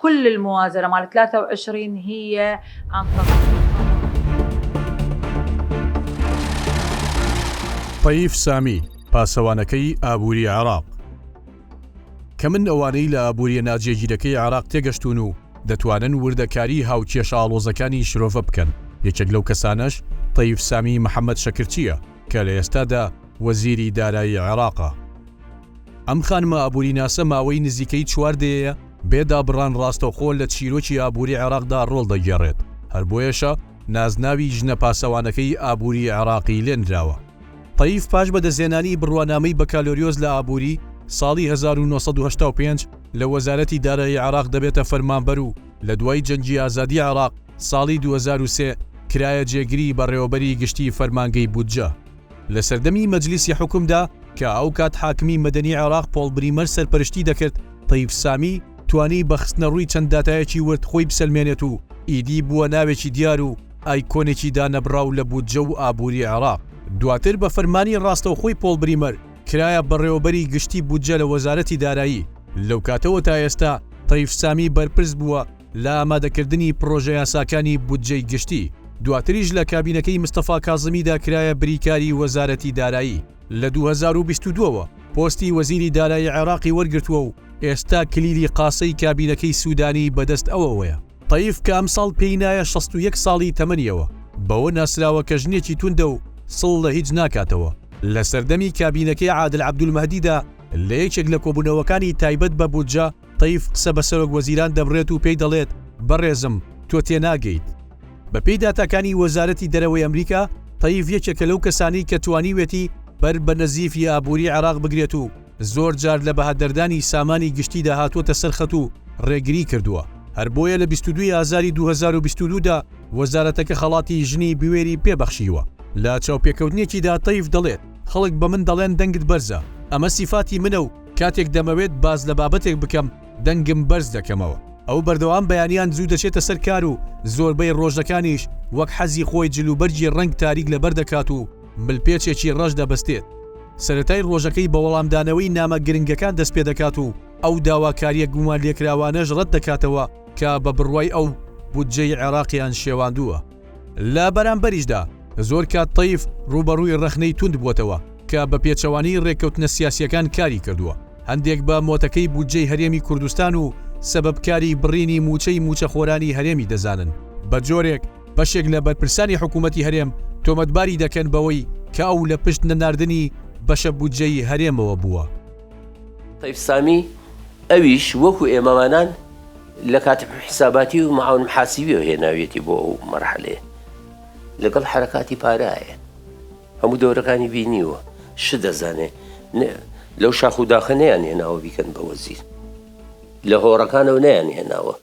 كل الموازنة مال 23 هي عن تەیف سامی، پاسەوانەکەی ئابووری عێراق. کەمن ئەوانەی لە ئابوورییە ناجێگیرەکەی عێراق تێگەشتوون و دەتوانن وردەکاریی هاوکێشە ئاڵۆزەکانی شرۆڤە بکەن، یەکێک لەو کەسانەش تەیف سامی محەمەد شەکرچییە کە لە ئێستادا وەزیری دارایی عێراقە. ئەم خانمە ئابووریناسە ماوەی نزیکەی چوار دەیەیە بێ دابڕان ڕاستەوخۆ لە چیرۆکی ئابووری عێراقدا ڕۆڵ دەگێڕێت، هەر بۆیەشە نازناوی ژنە پاسەوانەکەی ئابووری عێراقی لێنراوە. تەیف پاش بەدەستهێنانی بڕوانامەی بەکالۆریۆس لە ئابووری، ساڵی 1985 لە وەزارەتی دارایی عێراق دەبێتە فەرمانبەر و لە دوای جەنگی ئازادی عێراق ساڵی 2003 کرایە جێگری بەڕێوەبەری گشتی فەرمانگەی بودجە. لە سەردەمی مەجلیسی حوکمدا کە ئەوکات حاکمی مەدەنی عێراق پۆڵ بریمەر سەرپەرشتی دەکرد، تەیف سامی توانی بە خستنەڕووی چەند داتایەکی ورد خۆی بسەلمێنێت و ئیدی بووە ناوێکی دیار و ئایکۆنێکی دانەبڕاو لە بودجە و ئابووری عێراق. دواتر بە فەرمانی ڕاستەوخۆی پۆڵ بریمەر کرایە بەڕێوەبەری گشتی بودجە لە وەزارەتی دارایی، لەو کاتەوە تا ئێستا تەیف سامی بەرپرس بووە لە ئامادەکردنی پڕۆژەیاساکانی بودجەی گشتی، دواتریش لە کابینەکەی مستەفا کازمیدا کرایە بریکاری وەزارەتی دارایی. لە 2022 ەوە پۆستی وەزیری دارایی عێراقی وەرگرتووە و ئێستا کلیلی قاسەی کابینەکەی سوودانی بەدەست ئەوەوەیە. تەیف کە ئەمساڵ پێی نایە 61 ساڵی تەمەنیەوە، بەوە ناسراوە کە ژنێکی توندە و سڵ لە هیچ ناکاتەوە. لە سەردەمی کابینەکەی عادل عەبدولمەهدیدا لە یەکێک لە کۆبوونەوەکانی تایبەت بە بودجە، تەیف قسە بە سەرۆک وەزیران دەبڕێت و پێی دەڵێت، بەڕێزم، تۆ تێناگەیت. بەپێی داتاکانی وەزارەتی دەرەوەی ئەمریکا، تەیف یەکێکە لەو کەسانەی کە توانیوێتی بەر بە نەزیفی ئابووری عێراق بگرێت و زۆر جار لە بەهەدەردانی سامانی گشتیدا هاتووەتە سەر خەت و ڕێگری کردووە. هەر بۆیە لە 22 ی ئازاری 2022 دا وەزارەتەکە خەڵاتی ژنی بوێری پێ بەخشیوە. لە چاوپێکەوتنێکیدا تەیف دەڵێت، خەڵک بە من دەڵێن دەنگت بەرزە، ئەمە سیفاتی منە و کاتێک دەمەوێت باس لە بابەتێک بکەم دەنگم بەرز دەکەمەوە. ئەو بەردەوام بەیانیان زوو دەچێتە سەر کار و زۆربەی ڕۆژەکانیش وەک حەزی خۆی جلوبەرگی ڕەنگ تاریک لەبەر دەکات و ملپێچێکی ڕەش دەبەستێت. سەرەتای ڕۆژەکەی بە وەڵامدانەوەی نامە گرنگەکان دەست پێدەکات و ئەو داواکارییە گومانلێکراوانەش ڕەت دەکاتەوە کە بە بڕوای ئەو بودجەی عێراقیان شێواندووە. لە بەرامبەریشدا زۆر کات تەیف ڕووبەڕووی ڕەخنەی توند بووەتەوە کە بە پێچەوانەی ڕێککەوتنە سیاسییەکان کاری کردووە، هەندێک بە مۆتەکەی بودجەی هەرێمی کوردستان و سەبەبکاری بڕینی مووچەی مووچەخۆرانی هەرێمی دەزانن، بە جۆرێک بەشێک لە بەرپرسانی حکوومەتی هەرێم تۆمەتباری دەکەن بەوەی کە ئەو لە پشت نەناردنی بەشە بودجەی هەرێمەوە بووە. تەیف سامی، ئەویش وەکو ئێمەمانان لە کاتب حیساباتی و معاون محاسیبیەوە هێناویەتی بۆ ئەو مەرحەلەیە لەگەڵ حەرەکاتی پارایە هەموو دەورەکانی بینیوە شت دەزانێ لەو شاخ و داخە نەیان هێناوە بیکەن بە وەزیر لە هۆڕەکانەوە نەیان هێناوە.